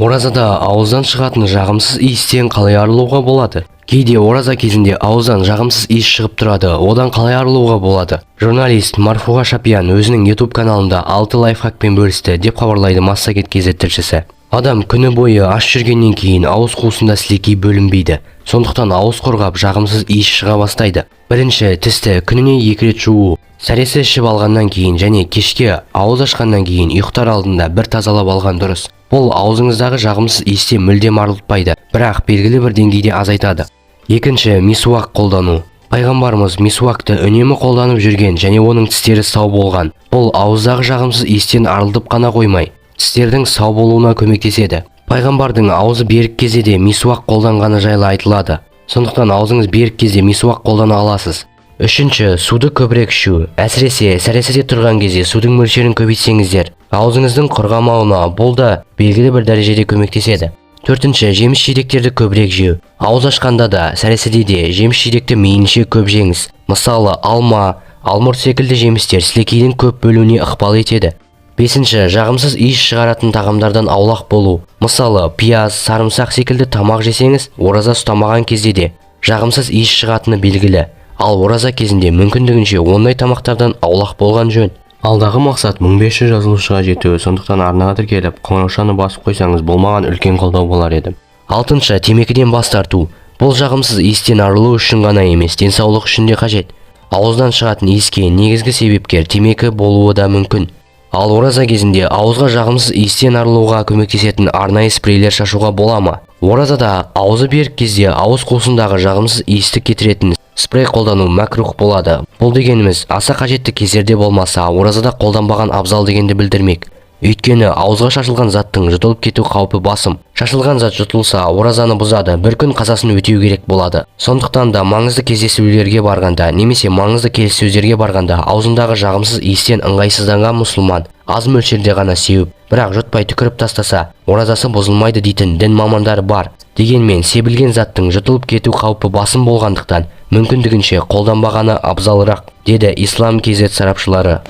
Оразада ауыздан шығатын жағымсыз иістен қалай арылуға болады? Кейде ораза кезінде ауыздан жағымсыз иіс шығып тұрады. Одан қалай арылуға болады? Журналист Марфуға Шапиян өзінің YouTube каналында 6 лайфхакпен бөлісті, деп хабарлайды Массагет KZ тілшісі. Адам күні бойы аш жүргеннен кейін ауыз қуысында сілекей бөлінбейді. Сондықтан ауыз құрғап, жағымсыз иіс шыға бастайды. Бірінші, тісті күніне 2 рет жуу. Сәресі ішіп алғаннан кейін және кешке ауыз ашқаннан кейін ұйықтар алдында бір тазалап алған дұрыс. Бұл аузыңыздағы жағымсыз иістен мүлдем арылтпайды, бірақ белгілі бір деңгейде азайтады. Екінші, мисуак қолдану. Пайғамбарымыз мисуакты үнемі қолданып жүрген және оның тістері сау болған. Бұл ауыздағы жағымсыз иістен арылтып қана қоймай, тістердің сау болуына көмектеседі. Пайғамбардың аузы берік кезде де мисуак қолданғаны жайлы айтылады. Сондықтан аузыңыз берік кезде мисуак қолдана аласыз. Үшінші, суды көбірек ішу. Әсіресе сәресіде тұрған кезде судың мөлшерін көбейтсеңіздер, аузыңыздың құрғамауына бұл да белгілі бір дәрежеде көмектеседі. Төртінші, жеміс-жидектерді көбірек жеу. Ауыз ашқанда да, сәресіде де жеміс-жидекті мейлінше көп жеңіз. Мысалы, алма, алмұрт секілді жемістер сілекейдің көп бөлуіне ықпал етеді. Бесінші, жағымсыз иіс шығаратын тағамдардан аулақ болу. Мысалы, пияз, сарымсақ секілді тамақ жесеңіз, ораза ұстамаған кезде де жағымсыз иіс шығатыны белгілі. Ал ораза кезінде мүмкіндігінше ондай тамақтардан аулақ болған жөн. Алдағы мақсат 1500 жазылушыға жету, сондықтан арнаға тіркеліп, қоңыраушаны басып қойсаңыз, болмаған үлкен қолдау болар еді. Алтыншы, темекіден бас тарту. Бұл жағымсыз иістен арылу үшін ғана емес, денсаулық үшін де қажет. Ауыздан шығатын иіске негізгі себепкер темекі болуы да мүмкін. Ал ораза кезінде ауызға жағымсыз иістен арылуға көмектесетін арнайы спрейлер шашуға бола ма? Оразада аузы берік кезде ауыз қуысындағы жағымсыз иісті кетіретін спрей қолдану мәкрух болады. Бұл дегеніміз аса қажетті кездерде болмаса, оразада қолданбаған абзал дегенді білдірмек. Өйткені ауызға шашылған заттың жұтылып кету қаупі басым. Шашылған зат жұтылса, оразаны бұзады, бір күн қазасын өтеу керек болады. Сондықтан да маңызды кездесулерге барғанда немесе маңызды келіссөздерге барғанда аузындағы жағымсыз иістен ыңғайсызданған мұсылман аз мөлшерде ғана сеуіп, бірақ жұтпай түкіріп тастаса, оразасы бұзылмайды дейтін дін мамандары бар. Дегенмен себілген заттың жұтылып кету қаупі басым болғандықтан мүмкіндігінше қолданбағаны абзалырақ, деді Ислам KZ сарапшылары.